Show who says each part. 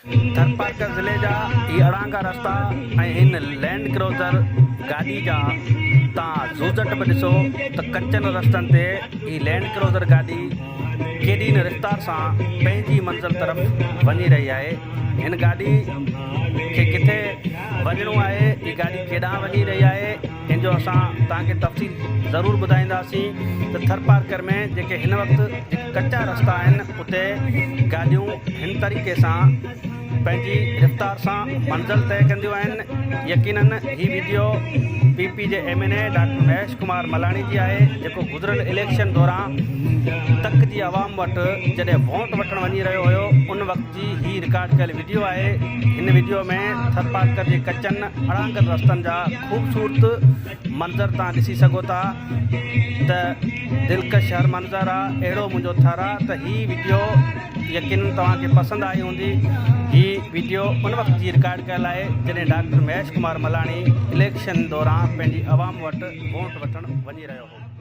Speaker 1: ٿرپارڪر ضلعي جا هي اڙانگا رستا ۽ هن لينڊ ڪروزر گاڏي جا تان زوزٽ به ڏسو ته ڪچن رستن تي هي لينڊ ڪروزر گاڏي ڪيڏي نه رفتار سان پنهنجي منزل طرف وڃي رهي آهي. هن گاڏي کي ڪٿي وڃڻو آهي، هي گاڏي ڪيڏانهن وڃي رهي آهي، ان جو اسان توهان کي تفصيل ضرور ٻڌائينداسين ته ٿرپارڪر ۾ جيڪي هن وقت جيڪي ڪچا رستا آهن اتي گاڏيون هن طريقي سان پنهنجي رفتار سان منزل طئي ڪنديون آهن. يقينن هي وڊيو پي پي جي M N A doctor Mahesh Kumar Malani جي آهي جيڪو گذريل اليڪشن دوران تڪ جي عوام وٽ جڏهن ووٽ وٺڻ وڃي رهيو هيو ان وقت جي هي رڪارڊ ڪيل وڊيو آهي. هن وڊيو ۾ ٿرپارڪر جي ڪچن اڙانگل رستن جا خوبصورت منظر توهان ڏسي سگهو ٿا ته دلڪش هر منظر آ اهڙو منهنجو ٿر آ ته هي وڊيو يقينن توهان کي پسند آئي هوندي. هي وڊيو ان وقت جي رڪارڊ ڪيل آهي جڏهن ڊاڪٽر مهيش ڪمار ملاڻي اليڪشن دوران پنهنجي عوام وٽ ووٽ وٺڻ وڃي رهيو هو.